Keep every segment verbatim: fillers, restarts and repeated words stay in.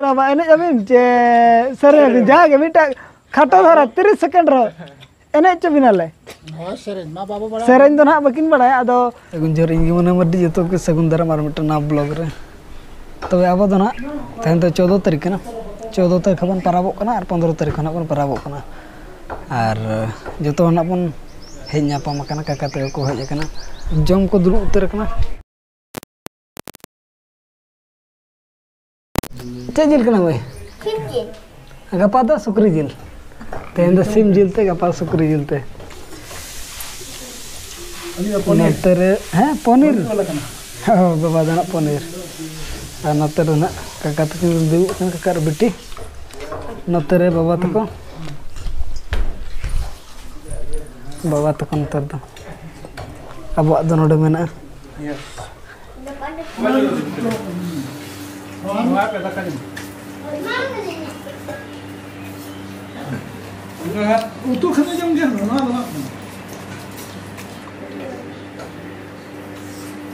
ᱵᱟᱵᱟ, ᱮᱱᱮᱡ ᱟᱵᱤᱱ ᱪᱮ ᱥᱮᱨᱮᱧ ᱟᱵᱤᱱ? ᱡᱟᱦᱟᱸ ᱜᱮ ᱢᱤᱫᱴᱟᱜ ᱠᱷᱟᱴᱚ ᱫᱷᱟᱨᱟ ᱛᱤᱨᱤᱥ ᱥᱮᱠᱮᱱᱰ ᱨᱮ ᱮᱱᱮᱡ ᱦᱚᱪᱚ ᱵᱤᱱᱟᱞᱮ᱾ ᱦᱳᱭ, ᱥᱮᱨᱮᱧ ᱢᱟ ᱵᱟᱵᱚ ᱵᱟᱲᱟᱭ᱾ ᱥᱮᱨᱮᱧ ᱫᱚ ᱱᱟᱦᱟᱜ ᱵᱟᱹᱠᱤᱱ ᱵᱟᱲᱟᱭᱟ, ᱟᱫᱚ ᱥᱟᱹᱜᱩᱱ ᱡᱚᱦᱟᱨ, ᱤᱧ ᱜᱮ ᱢᱚᱱᱮ ᱢᱟᱹᱨᱰᱤ, ᱡᱚᱛᱚ ᱠᱚ ᱥᱟᱹᱜᱩᱱ ᱫᱟᱨᱟᱢ ᱟᱨ ᱢᱤᱫᱴᱟᱝ ᱱᱟᱣᱟ ᱵᱞᱚᱜ ᱨᱮ᱾ ᱛᱚᱵᱮ ᱟᱵᱚ ᱫᱚ ᱱᱟᱦᱟᱜ ᱛᱮᱦᱮᱧ ᱫᱚ ᱪᱳᱫᱽᱫᱳ ᱛᱟᱹᱨᱤᱠᱷ ᱠᱟᱱᱟ, ᱪᱳᱫᱽᱫᱳ ᱛᱟᱹᱨᱤᱠᱷ ᱦᱚᱸ ᱵᱚᱱ ᱯᱟᱨᱟᱵᱚᱜ ᱠᱟᱱᱟ ᱟᱨ ᱯᱚᱱᱫᱽᱨᱚ ᱛᱟᱹᱨᱤᱠᱷ ᱦᱚᱸ ᱱᱟᱦᱟᱜ ᱵᱚᱱ ᱯᱟᱨᱟᱵᱚᱜ ᱠᱟᱱᱟ᱾ ᱟᱨ ᱡᱚᱛᱚ ᱦᱚᱲ ᱱᱟᱦᱟᱜ ᱵᱚᱱ ᱦᱮᱡ ᱧᱟᱯᱟᱢ ᱟᱠᱟᱱᱟ, ᱠᱟᱠᱟ ᱛᱟᱠᱚ ᱠᱚ ᱦᱮᱡ ᱟᱠᱟᱱᱟ, ᱡᱚᱢ ᱠᱚ ᱫᱩᱲᱩᱵ ᱩᱛᱟᱹᱨ ᱟᱠᱟᱱᱟ᱾ ᱪᱮᱫ ᱡᱤᱞ ᱠᱟᱱᱟ ᱢᱟᱹᱭ? ᱥᱤᱢ ᱡᱤᱞ᱾ ᱜᱟᱯᱟ ᱫᱚ ᱥᱩᱠᱨᱤ ᱡᱤᱞ᱾ ᱛᱮᱦᱮᱧ ᱫᱚ ᱥᱤᱢ ᱡᱤᱞ ᱛᱮ, ᱜᱟᱯᱟ ᱥᱩᱠᱨᱤ ᱡᱤᱞ ᱛᱮ᱾ ᱱᱚᱛᱮ ᱨᱮ, ᱦᱮᱸ, ᱯᱚᱱᱤᱨ᱾ ᱦᱚᱸ, ᱵᱟᱵᱟ ᱫᱚ ᱱᱟᱜ ᱯᱚᱱᱤᱨ᱾ ᱟᱨ ᱱᱚᱛᱮ ᱨᱮ ᱱᱟᱜ ᱠᱟᱠᱟ ᱛᱟᱹᱠᱤᱱ ᱫᱩᱲᱩᱵ ᱠᱟᱱᱟ, ᱠᱟᱠᱟ ᱟᱨ ᱵᱤᱴᱤ᱾ ᱱᱚᱛᱮ ᱨᱮ ᱵᱟᱵᱟ ᱛᱟᱠᱚ, ᱵᱟᱵᱟ ᱛᱟᱠᱚ ᱱᱚᱛᱮ ᱨᱮᱫᱚ᱾ ᱟᱵᱚᱣᱟᱜ ᱫᱚ ᱱᱚᱰᱮ ᱢᱮᱱᱟᱜᱼᱟ᱾ ᱩᱛᱩ ᱠᱷᱟᱱ ᱫᱚ ᱡᱚᱢ ᱜᱮᱭᱟ, ᱱᱚᱣᱟ ᱫᱚ ᱵᱟᱝ ᱠᱟᱱᱟ᱾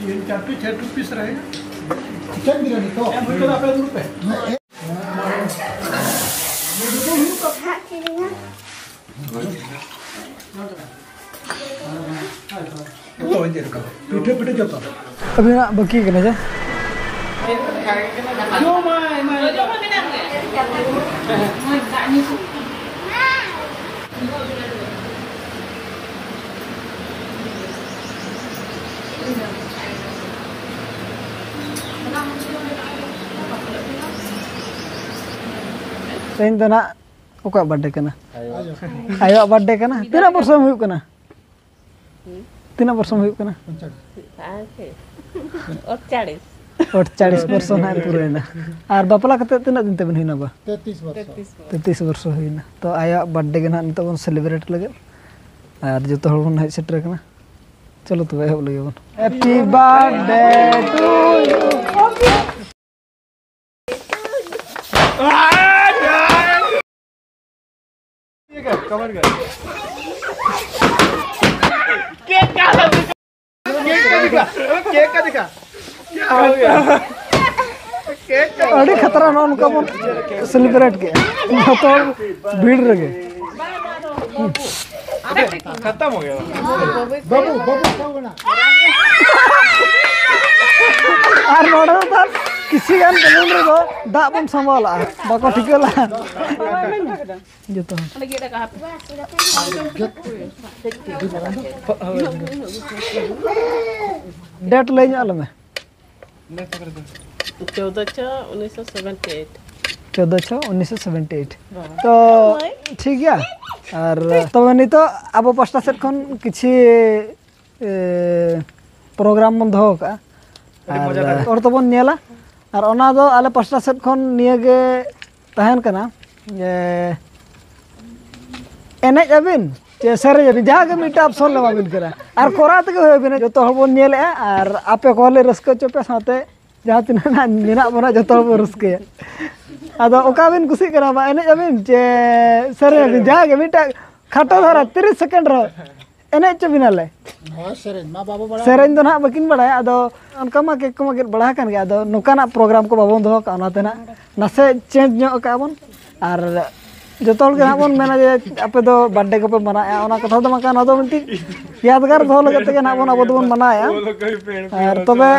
तीन चार पीस, छह पीस रहेगा। चिकन बिरयानी तो। क्या बोल रहे हो आप लोग पे? ᱡᱚᱛᱚ ᱤᱧ ᱪᱮᱫ ᱞᱮᱠᱟ? ᱯᱤᱴᱷᱟᱹ, ᱯᱤᱴᱷᱟᱹ ᱡᱚᱛᱚ᱾ ᱟᱹᱵᱤᱱᱟᱜ ᱵᱟᱹᱠᱤ ᱠᱟᱱᱟ ᱡᱮ? ᱛᱮᱦᱮᱧ ᱫᱚ ᱱᱟᱜ ᱚᱠᱚᱭᱟᱜ ᱵᱟᱨᱛᱷᱰᱮ ᱠᱟᱱᱟ? ᱟᱭᱳᱣᱟᱜ ᱵᱟᱨᱛᱷᱰᱮ ᱠᱟᱱᱟ᱾ ᱛᱤᱱᱟᱹᱜ ᱵᱚᱨᱥᱚᱢ ᱦᱩᱭᱩᱜ ᱠᱟᱱᱟ? ᱛᱤᱱᱟᱹᱜ ᱵᱚᱨᱥᱚᱢ ᱦᱩᱭᱩᱜ ᱠᱟᱱᱟ? ᱟᱴᱪᱟᱲᱤᱥ᱾ ᱟᱴᱪᱟᱲᱤᱥ ᱵᱚᱨᱥᱚ ᱱᱟᱜ ᱯᱩᱨᱟᱹᱣᱮᱱᱟ᱾ ᱟᱨ ᱵᱟᱯᱞᱟ ᱠᱟᱛᱮ ᱛᱤᱱᱟᱹᱜ ᱫᱤᱱ ᱛᱟᱵᱮᱱ ᱦᱩᱭᱱᱟ ᱵᱟ? ᱛᱮᱛᱨᱤᱥ ᱵᱚᱨᱥᱚ᱾ ᱛᱮᱛᱨᱤᱥ ᱵᱚᱨᱥᱚ ᱦᱩᱭᱱᱟ᱾ ᱛᱚ ᱟᱭᱳᱣᱟᱜ ᱵᱟᱨᱛᱷᱰᱮ ᱜᱮ ᱱᱟᱜ ᱱᱤᱛᱚᱜ ᱵᱚᱱ ᱥᱮᱞᱤᱵᱨᱮᱴ ᱞᱟᱹᱜᱤᱫ᱾ ᱟᱨ ᱡᱚᱛᱚ ᱦᱚᱲ ᱵᱚᱱ ᱦᱮᱡ ᱥᱮᱴᱮᱨ ᱟᱠᱟᱱᱟ᱾ ᱪᱚᱞᱚ ᱛᱚᱵᱮ ᱮᱦᱚᱵ ᱞᱮᱜᱮ ᱵᱚᱱ᱾ Happy birthday to you. Cake का दिखा, केक का दिखा। क्या हो गया? ᱟᱹᱰᱤ ᱠᱷᱟᱛᱨᱟ, ᱱᱚᱜᱼᱚ ᱱᱚᱝᱠᱟ ᱵᱚᱱ ᱥᱮᱞᱤᱵᱨᱮᱴ ᱠᱮᱜᱼᱟ ᱡᱚᱛᱚ ᱦᱚᱲ ᱵᱷᱤᱲ ᱨᱮᱜᱮ᱾ खत्म हो गया। ᱟᱨ ᱱᱚᱰᱮ ᱫᱚ ᱛᱟᱨ ᱠᱤᱪᱷᱤ ᱜᱟᱱ ᱵᱮᱞᱩᱱ ᱨᱮᱫᱚ ᱫᱟᱜ ᱵᱚᱱ ᱥᱟᱢᱵᱟᱣ ᱞᱟᱜᱼᱟ, ᱵᱟᱠᱚ ᱴᱷᱤᱠᱟᱹ ᱞᱟᱜᱼᱟ ᱡᱚᱛᱚ ᱦᱚᱲ᱾ ᱰᱮᱴ ᱞᱟᱹᱭ ᱧᱚᱜ ᱟᱞᱮ ᱢᱮ᱾ ᱪᱳᱫᱚ ᱪᱷᱚ ᱩᱱᱤᱥᱥᱚ ᱥᱮᱵᱷᱮᱱᱴᱤ ᱮᱭᱤᱴ᱾ ᱪᱳᱫᱚ ᱪᱷᱚ ᱩᱱᱤᱥᱥᱚ ᱥᱮᱵᱷᱮᱱᱴᱤ ᱮᱭᱤᱴ᱾ ᱛᱚ ᱴᱷᱤᱠ ᱜᱮᱭᱟ᱾ ᱟᱨ ᱛᱚᱵᱮ ᱱᱤᱛᱚᱜ ᱟᱵᱚ ᱯᱟᱥᱴᱟ ᱥᱮᱫ ᱠᱷᱚᱱ ᱠᱤᱪᱷᱤ ᱮ, ᱯᱨᱳᱜᱨᱟᱢ ᱵᱚᱱ ᱫᱚᱦᱚ ᱠᱟᱜᱼᱟ᱾ ᱟᱨ ᱦᱚᱲ ᱛᱮᱵᱚᱱ ᱧᱮᱞᱟ᱾ ᱟᱨ ᱚᱱᱟ ᱫᱚ ᱟᱞᱮ ᱯᱟᱥᱴᱟ ᱥᱮᱫ ᱠᱷᱚᱱ ᱱᱤᱭᱟᱹ ᱜᱮ ᱛᱟᱦᱮᱱ ᱠᱟᱱᱟ ᱡᱮ ᱮᱱᱮᱡ ᱟᱹᱵᱤᱱ ᱪᱮ ᱥᱮᱨᱮᱧ ᱟᱹᱵᱤᱱ, ᱡᱟᱦᱟᱸ ᱜᱮ ᱢᱤᱫᱴᱟᱝ ᱚᱯᱥᱚᱱ ᱞᱮ ᱮᱢᱟ ᱵᱤᱱ ᱠᱟᱱᱟ᱾ ᱟᱨ ᱠᱚᱨᱟᱣ ᱛᱮᱜᱮ ᱦᱩᱭ ᱟᱹᱵᱤᱱᱟ᱾ ᱡᱚᱛᱚ ᱦᱚᱲ ᱵᱚᱱ ᱧᱮᱞᱮᱜᱼᱟ ᱟᱨ ᱟᱯᱮ ᱠᱚᱦᱚᱸ ᱞᱮ ᱨᱟᱹᱥᱠᱟᱹ ᱦᱚᱪᱚ ᱯᱮ, ᱥᱟᱶᱛᱮ ᱡᱟᱦᱟᱸ ᱛᱤᱱᱟᱹᱜ ᱱᱟᱜ ᱢᱮᱱᱟᱜ ᱵᱚᱱᱟ ᱡᱚᱛᱚ ᱦᱚᱲ ᱵᱚᱱ ᱨᱟᱹᱥᱠᱟᱹᱭᱟ᱾ ᱟᱫᱚ ᱚᱠᱟ ᱵᱤᱱ ᱠᱩᱥᱤᱜ ᱠᱟᱱᱟ, ᱢᱟ ᱮᱱᱮᱡ ᱟᱹᱵᱤᱱ ᱪᱮ ᱥᱮᱨᱮᱧ ᱟᱹᱵᱤᱱ, ᱡᱟᱦᱟᱸ ᱜᱮ ᱢᱤᱫᱴᱟᱝ ᱠᱷᱟᱴᱚ ᱫᱷᱟᱨᱟ ᱛᱤᱨᱤᱥ ᱥᱮᱠᱮᱱᱰ ᱨᱮᱦᱚᱸ ᱮᱱᱮᱡ ᱦᱚᱪᱚ ᱵᱤᱱᱟᱞᱮ᱾ ᱱᱚᱣᱟ ᱥᱮᱨᱮᱧ ᱢᱟ ᱵᱟᱵᱚ ᱵᱟᱲᱟᱭᱟ᱾ ᱥᱮᱨᱮᱧ ᱫᱚ ᱱᱟᱦᱟᱜ ᱵᱟᱹᱠᱤᱱ ᱵᱟᱲᱟᱭᱟ, ᱟᱫᱚ ᱚᱱᱠᱟ ᱢᱟ ᱠᱮᱠ ᱠᱚᱢᱟ ᱜᱮᱫ ᱵᱟᱲᱟ ᱟᱠᱟᱱ ᱜᱮᱭᱟ, ᱟᱫᱚ ᱱᱚᱝᱠᱟᱱᱟᱜ ᱯᱨᱳᱜᱨᱟᱢ ᱠᱚ ᱵᱟᱵᱚᱱ ᱫᱚᱦᱚ ᱠᱟᱜᱼᱟ, ᱚᱱᱟᱛᱮ ᱱᱟᱦᱟᱜ ᱱᱟᱥᱮ ᱪᱮᱧᱡᱽ ᱧᱚᱜ ᱠᱟᱜᱼᱟ ᱵᱚᱱ᱾ ᱟᱨ ᱡᱚᱛᱚ ᱦᱚᱲ ᱜᱮ ᱱᱟᱦᱟᱜ ᱵᱚᱱ ᱢᱮᱱᱟ ᱡᱮ ᱟᱯᱮ ᱫᱚ ᱵᱟᱨᱛᱷᱰᱮ ᱠᱚᱯᱮ ᱢᱟᱱᱟᱣᱮᱫᱼᱟ, ᱚᱱᱟ ᱠᱟᱛᱷᱟ ᱫᱚ ᱵᱟᱝ ᱠᱟᱱᱟ, ᱱᱚᱣᱟ ᱫᱚ ᱢᱤᱫᱴᱤᱡ ᱭᱟᱫᱽᱜᱟᱨ ᱫᱚᱦᱚ ᱞᱟᱹᱜᱤᱫ ᱛᱮᱜᱮ ᱱᱟᱦᱟᱜ ᱵᱚᱱ ᱟᱵᱚ ᱫᱚᱵᱚᱱ ᱢᱟᱱᱟᱣᱮᱫᱼᱟ᱾ ᱟᱨ ᱛᱚᱵᱮ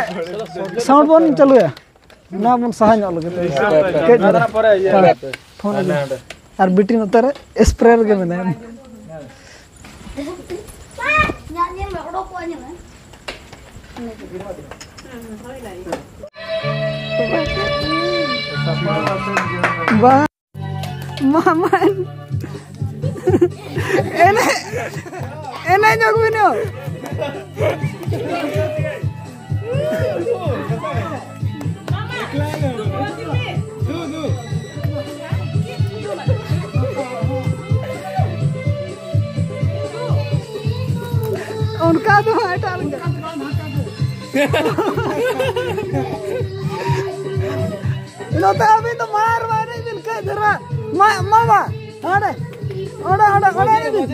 ᱥᱟᱣᱩᱱᱰ ᱵᱚᱱ ᱪᱟᱹᱞᱩᱭᱟ, ᱱᱚᱣᱟ ᱵᱚᱱ ᱥᱟᱦᱟ ᱧᱚᱜ ᱞᱟᱹᱜᱤᱫ ᱛᱮ᱾ ᱠᱟᱹᱡ ᱫᱷᱟᱨᱟ᱾ ᱯᱷᱳᱱ ᱟᱹᱜᱩ᱾ ᱟᱨ ᱵᱤᱴᱤ ᱱᱚᱛᱮ ᱨᱮ ᱥᱯᱨᱮ ᱨᱮᱜᱮ ᱢᱮᱱᱟᱭᱟ᱾ ᱵᱟᱝ᱾ ᱢᱟᱢᱟᱱ᱾ ᱮᱱᱮᱡ, ᱮᱱᱮᱡ ᱧᱚᱜ ᱵᱤᱱ᱾ ᱚᱱᱠᱟ ᱫᱚ ᱵᱟᱝ, ᱮᱴᱟᱜ ᱞᱮᱠᱟ᱾ ᱱᱚᱛᱮ ᱟᱹᱵᱤᱱ ᱫᱚ ᱢᱟᱨ ᱢᱟᱨ ᱵᱤᱱ ᱠᱟᱹᱡ ᱫᱷᱟᱨᱟ᱾ ᱢᱟ, ᱢᱟ, ᱢᱟ, ᱦᱟᱸᱰᱮ᱾ ᱚᱸᱰᱮ, ᱚᱸᱰᱮ, ᱚᱸᱰᱮ ᱟᱹᱵᱤᱱ᱾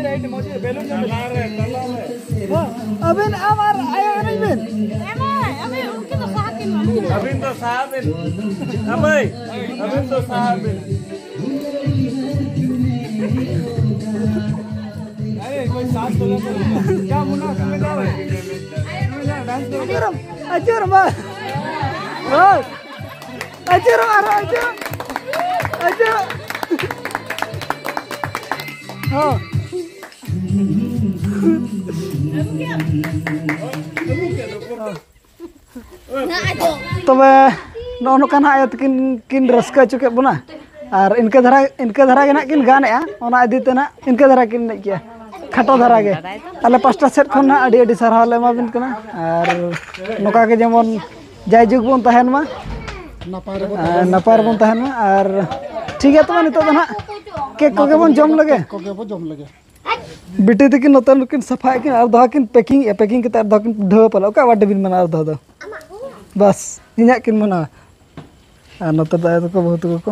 ᱦᱚᱸ, ᱟᱹᱵᱤᱱ ᱟᱢ ᱟᱨ ᱟᱭᱳ ᱮᱱᱮᱡ ᱵᱤᱱ᱾ ᱮᱢᱟᱭ, ᱟᱹᱵᱤᱱ ᱩᱱᱠᱤᱱ ᱫᱚ ᱥᱟᱦᱟ ᱠᱤᱱ ᱢᱟ᱾ ᱟᱹᱵᱤᱱ ᱫᱚ ᱥᱟᱦᱟ ᱵᱤᱱ᱾ ᱟᱹᱵᱤᱱ, ᱟᱹᱵᱤᱱ ᱫᱚ ᱥᱟᱦᱟ ᱵᱤᱱ᱾ अरे, कोई सांस तो लो। क्या मुन्ना, तुम्हें क्या हुआ? तुम्हें क्या डांस करो? ᱟᱹᱪᱩᱨᱚᱜ ᱢᱟ᱾ ᱦᱳᱭ᱾ ᱟᱹᱪᱩᱨᱚᱜ, ᱟᱨᱦᱚᱸ ᱟᱹᱪᱩᱨᱚᱜ᱾ ᱟᱹᱪᱩᱨᱚᱜ᱾ ᱦᱚᱸ᱾ ᱛᱚᱵᱮ ᱱᱚᱜᱼᱚ ᱱᱚᱝᱠᱟ ᱱᱟᱦᱟᱜ ᱟᱭᱳ ᱛᱟᱹᱠᱤᱱ ᱠᱤᱱ ᱨᱟᱹᱥᱠᱟᱹ ᱦᱚᱪᱚ ᱠᱮᱫ ᱵᱚᱱᱟ᱾ ᱟᱨ ᱤᱱᱠᱟᱹ ᱫᱷᱟᱨᱟ, ᱤᱱᱠᱟᱹ ᱫᱷᱟᱨᱟ ᱜᱮ ᱱᱟᱦᱟᱜ ᱠᱤᱱ ᱜᱟᱱᱮᱜᱼᱟ, ᱚᱱᱟ ᱤᱫᱤ ᱛᱮ ᱱᱟᱦᱟᱜ ᱤᱱᱠᱟᱹ ᱫᱷᱟᱨᱟ ᱠᱤᱱ ᱮᱱᱮᱡ ᱠᱮᱜᱼᱟ, ᱠᱷᱟᱴᱚ ᱫᱷᱟᱨᱟ ᱜᱮ᱾ ᱟᱞᱮ ᱯᱟᱥᱴᱟ ᱥᱮᱫ ᱠᱷᱚᱱ ᱱᱟᱦᱟᱜ ᱟᱹᱰᱤ ᱟᱹᱰᱤ ᱥᱟᱨᱦᱟᱣ ᱞᱮ ᱮᱢᱟ ᱵᱤᱱ ᱠᱟᱱᱟ᱾ ᱟᱨ ᱱᱚᱝᱠᱟ ᱜᱮ ᱡᱮᱢᱚᱱ ᱡᱟᱭᱡᱩᱜᱽ ᱵᱚᱱ ᱛᱟᱦᱮᱱ ᱢᱟ, ᱱᱟᱯᱟᱭ ᱨᱮᱵᱚᱱ ᱟᱨ ᱛᱟᱦᱮᱱ ᱢᱟ᱾ ᱱᱟᱯᱟᱭ ᱨᱮᱵᱚᱱ ᱛᱟᱦᱮᱱ ᱢᱟ᱾ ᱟᱨ ᱴᱷᱤᱠ ᱜᱮᱭᱟ, ᱛᱚᱵᱮ ᱱᱤᱛᱚᱜ ᱫᱚ ᱱᱟᱦᱟᱜ ᱠᱮᱠ ᱢᱟ ᱠᱚᱜᱮ ᱛᱚᱵᱮ ᱵᱚᱱ ᱡᱚᱢ ᱞᱮᱜᱮ᱾ ᱠᱮᱠ ᱠᱚᱜᱮ ᱵᱚᱱ ᱡᱚᱢ ᱞᱮᱜᱮ᱾ ᱵᱤᱴᱤ ᱛᱟᱹᱠᱤᱱ ᱱᱚᱛᱮ ᱱᱩᱠᱤᱱ ᱥᱟᱯᱷᱟᱭᱮᱫ ᱠᱤᱱ, ᱟᱨ ᱫᱚᱦᱲᱟ ᱠᱤᱱ ᱯᱮᱠᱤᱝ ᱮᱫᱼᱟ, ᱯᱮᱠᱤᱝ ᱠᱟᱛᱮ ᱟᱨ ᱫᱚᱦᱲᱟ ᱠᱤᱱ ᱰᱷᱟᱹᱣᱟ ᱯᱟᱞᱮ᱾ ᱚᱠᱟ ᱟᱵᱟᱨ ᱰᱮᱵᱤᱱ ᱢᱮᱱᱟ ᱟᱨ ᱫᱚᱦᱲᱟ ᱫᱚ? ᱵᱟᱥ, ᱤᱧᱟᱹᱜ ᱠᱤᱱ ᱢᱟᱱᱟᱣᱟ᱾ ᱟᱨ ᱱᱚᱛᱮ ᱫᱚ ᱟᱭᱳ ᱛᱟᱠᱚ, ᱵᱟᱹᱦᱩ ᱛᱟᱠᱚ ᱠᱚ᱾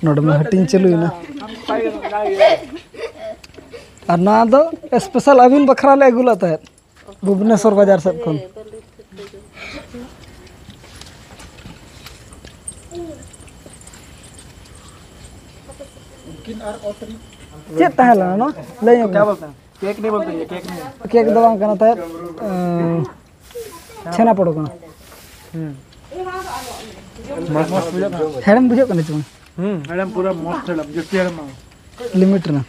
ᱱᱚᱰᱮ ᱢᱟ ᱦᱟᱹᱴᱤᱧ ᱪᱟᱹᱞᱩᱭᱮᱱᱟ᱾ ᱟᱨ ᱱᱚᱣᱟ ᱫᱚ ᱥᱯᱮᱥᱟᱞ ᱟᱹᱵᱤᱱ ᱵᱟᱠᱷᱨᱟ ᱞᱮ ᱟᱹᱜᱩ ᱞᱮᱫ ᱛᱟᱦᱮᱸᱫ᱾ ᱵᱷᱩᱵᱽᱱᱮᱥᱚᱨ ᱵᱟᱡᱟᱨ ᱥᱮᱫ ᱠᱷᱚᱱ᱾ ᱪᱮᱫ ᱛᱟᱦᱮᱸ ᱞᱮᱱᱟ ᱱᱚᱣᱟ? ᱞᱟᱹᱭ ᱧᱚᱜ ᱢᱮ᱾ ᱠᱮᱠ ᱫᱚ ᱵᱟᱝ ᱠᱟᱱᱟ ᱛᱟᱦᱮᱸᱫ, ᱪᱷᱮᱱᱟ ᱯᱚᱲᱚ ᱠᱟᱱᱟ᱾ ᱦᱮᱲᱮᱢ ᱵᱩᱡᱷᱟᱹᱜ ᱠᱟᱱᱟ ᱪᱮ ᱵᱟᱝ? ᱦᱮᱲᱮᱢ ᱯᱩᱨᱟᱹ ᱢᱚᱥᱛ ᱦᱮᱲᱮᱢ, ᱡᱟᱹᱥᱛᱤ ᱦᱮᱲᱮᱢ ᱵᱟᱝ᱾ ᱞᱤᱢᱤᱴ ᱨᱮᱱᱟᱜ᱾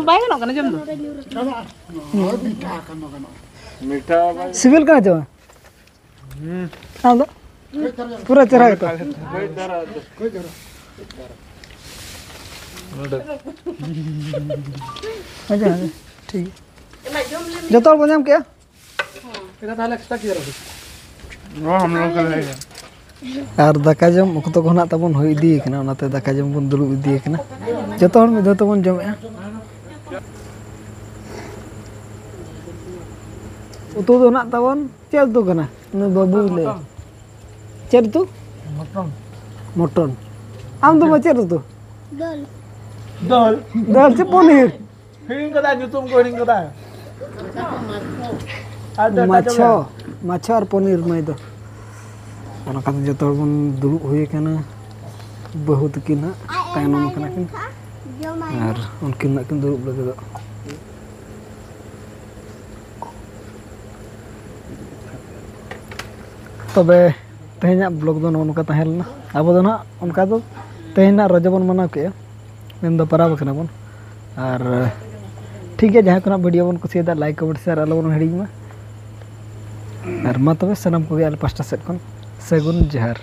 ᱵᱟᱝ ᱜᱟᱱᱚᱜ ᱠᱟᱱᱟ ᱡᱚᱢ ᱫᱚ᱾ ᱢᱤᱴᱷᱟ ᱵᱟᱝ᱾ ᱥᱤᱵᱤᱞ ᱠᱟᱱᱟ ᱪᱮ ᱵᱟᱝ? ᱟᱢ ᱫᱚ? ᱯᱩᱨᱟᱹ ᱪᱮᱦᱨᱟ ᱜᱮᱛᱚ᱾ ᱟᱪᱪᱷᱟ, ᱟᱪᱪᱷᱟ, ᱴᱷᱤᱠ ᱜᱮᱭᱟ᱾ ᱡᱚᱛᱚ ᱦᱚᱲ ᱵᱚᱱ ᱧᱟᱢ ᱠᱮᱜᱼᱟ? ᱟᱨ ᱫᱟᱠᱟ ᱡᱚᱢ ᱚᱠᱛᱚ ᱠᱚ ᱱᱟᱜ ᱛᱟᱵᱚᱱ ᱦᱩᱭ ᱤᱫᱤ ᱠᱟᱱᱟ, ᱚᱱᱟᱛᱮ ᱫᱟᱠᱟ ᱡᱚᱢ ᱵᱚᱱ ᱫᱩᱲᱩᱵ ᱤᱫᱤ ᱠᱟᱱᱟ᱾ ᱡᱚᱛᱚ ᱦᱚᱲ ᱢᱤᱫ ᱫᱷᱟᱣ ᱛᱮᱵᱚᱱ ᱡᱚᱢᱮᱜᱼᱟ᱾ ᱩᱛᱩ ᱫᱚ ᱱᱟᱜ ᱛᱟᱵᱚᱱ ᱪᱮᱫ ᱩᱛᱩ ᱠᱟᱱᱟ? ᱩᱱᱤ ᱵᱟᱹᱵᱩᱭ ᱞᱟᱹᱭᱟ᱾ ᱪᱮᱫ ᱩᱛᱩ? ᱢᱚᱴᱚᱱ᱾ ᱟᱢ ᱫᱚ ᱢᱟ ᱪᱮᱫ ᱩᱛᱩ? ᱫᱟᱹᱞ᱾ ᱫᱟᱹᱞ᱾ ᱫᱟᱹᱞ ᱪᱮ ᱯᱚᱱᱤᱨ? ᱦᱤᱲᱤᱧ ᱠᱟᱫᱟ, ᱧᱩᱛᱩᱢ ᱠᱚ ᱦᱤᱲᱤᱧ ᱠᱟᱫᱟ᱾ ᱟᱨ ᱫᱟᱹᱞ ᱢᱟᱪᱷᱚ, ᱢᱟᱪᱷᱚ ᱟᱨ ᱯᱚᱱᱤᱨ ᱢᱟᱹᱭ ᱫᱚ᱾ ᱚᱱᱟ ᱠᱷᱟᱹᱛᱤᱨ ᱡᱚᱛᱚ ᱦᱚᱲ ᱵᱚᱱ ᱫᱩᱲᱩᱵ ᱦᱩᱭ ᱟᱠᱟᱱᱟ᱾ ᱵᱟᱹᱦᱩ ᱛᱟᱹᱠᱤᱱ ᱦᱟᱸᱜ ᱛᱟᱭᱱᱚᱢ ᱟᱠᱟᱱᱟ ᱠᱤᱱ ᱟᱨ ᱩᱱᱠᱤᱱ ᱦᱟᱸᱜ ᱠᱤᱱ ᱫᱩᱲᱩᱵ ᱞᱟᱹᱜᱤᱫᱚᱜ᱾ ᱛᱚᱵᱮ ᱛᱮᱦᱮᱧᱟᱜ ᱵᱞᱚᱜ ᱫᱚ ᱱᱚᱜᱼᱚ ᱱᱚᱝᱠᱟ ᱛᱟᱦᱮᱸ ᱞᱮᱱᱟ᱾ ᱟᱵᱚ ᱫᱚ ᱱᱟᱦᱟᱜ ᱚᱱᱠᱟ ᱫᱚ ᱛᱮᱦᱮᱧ ᱱᱟᱦᱟᱜ ᱨᱚᱡᱚ ᱵᱚᱱ ᱢᱟᱱᱟᱣ ᱠᱮᱜᱼᱟ, ᱢᱮᱱᱫᱚ ᱯᱟᱨᱟᱵᱽ ᱠᱟᱱᱟ ᱵᱚᱱ᱾ ᱟᱨ ᱴᱷᱤᱠ ᱜᱮᱭᱟ, ᱡᱟᱦᱟᱸᱭ ᱠᱚ ᱱᱟᱦᱟᱜ ᱵᱷᱤᱰᱤᱭᱳ ᱵᱚᱱ ᱠᱩᱥᱤᱭᱟᱫᱟ, ᱞᱟᱭᱤᱠ, ᱠᱚᱢᱮᱱᱴ, ᱥᱮᱭᱟᱨ ᱟᱞᱚ ᱵᱚᱱ ᱦᱤᱲᱤᱧ ᱢᱟ᱾ ᱟᱨ ᱢᱟ ᱛᱚᱵᱮ ᱥᱟᱱᱟᱢ ᱠᱚᱜᱮ ᱟᱞᱮ ᱯᱟᱥᱴᱟ ᱥᱮᱫ ᱠᱷᱚᱱ ᱥᱟᱹᱜᱩᱱ ᱡᱚᱦᱟᱨ᱾